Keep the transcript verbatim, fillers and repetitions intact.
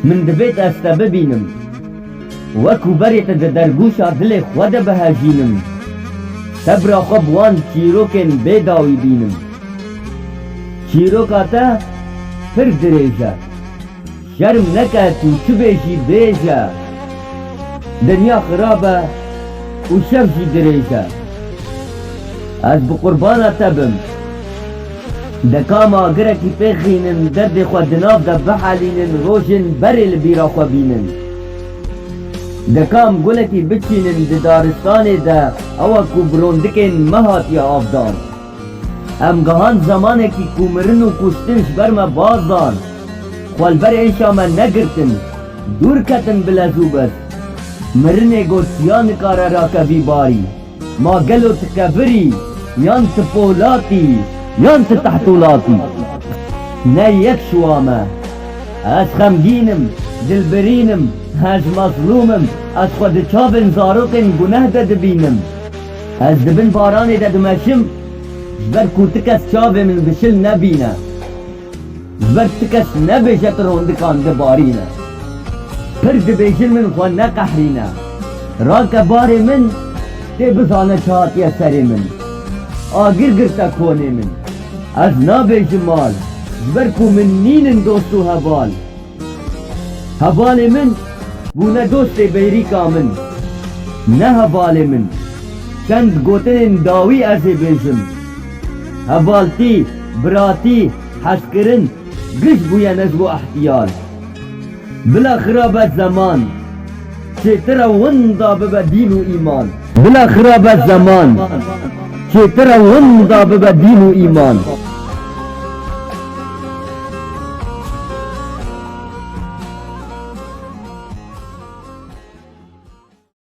Min divêt ez te bibînim. Wekû berê te di dergûşa dilê xwe de bihejînim. Sebra xwe bi wan çîrokên bê dawî bînim. Çîroka te pir dirêj e. Şerm neke tu çi bêjî bêje. Dinya xirab e û şev jî dirêj e. Ez bi qurbana te bim. De ka ma agirekî pêxînin, derdê xwe di nav de bihelînin, rojên berê li bîra xwe bînin. De ka em gulekî biçînin di daristanê de, ewa ku bi rondikên me hatiye avdan. Em gihand zemanekî ku mirin û kuştin ji ber me baz dan. Xwe li ber êşa me negirtin, dûr ketin bi lez û bez. Mirinê got ya nikare rakevî barî. Ma gelo tu kevir î, yan tu polat î, yan tu tehtûlat î? Ne yek şiwa me. Ez xemgîn im, dilbirîn im, ez mezlûm im, ez xwe di çavên zarokên guneh de dibînim. Ez di bin baranê de dimeşim, ji ber ku ti kes çavê min bi şil nebîne. Ji ber ti kes nebêje tu rondikan dibarîne. Pir dibêjin min xwe neqehrîne. Rake barê min, tê bizane çi hatiye serê min. Agir girte konê min. Ez nabêjim mal, ji ber ku min nînin dost û heval. Hevalê min bûne dostê bêrîka min. Ne hevalê min. Çend gotinên dawî ez ê bêjim. Hevaltî, biratî, hezkirin, giş bûye ne ji bo ehtiyal. Bila xirabe zeman, çêtir e winda bibe dîn û îman. Bila xirabe zeman, çêtir e winda bibe dîn û îman.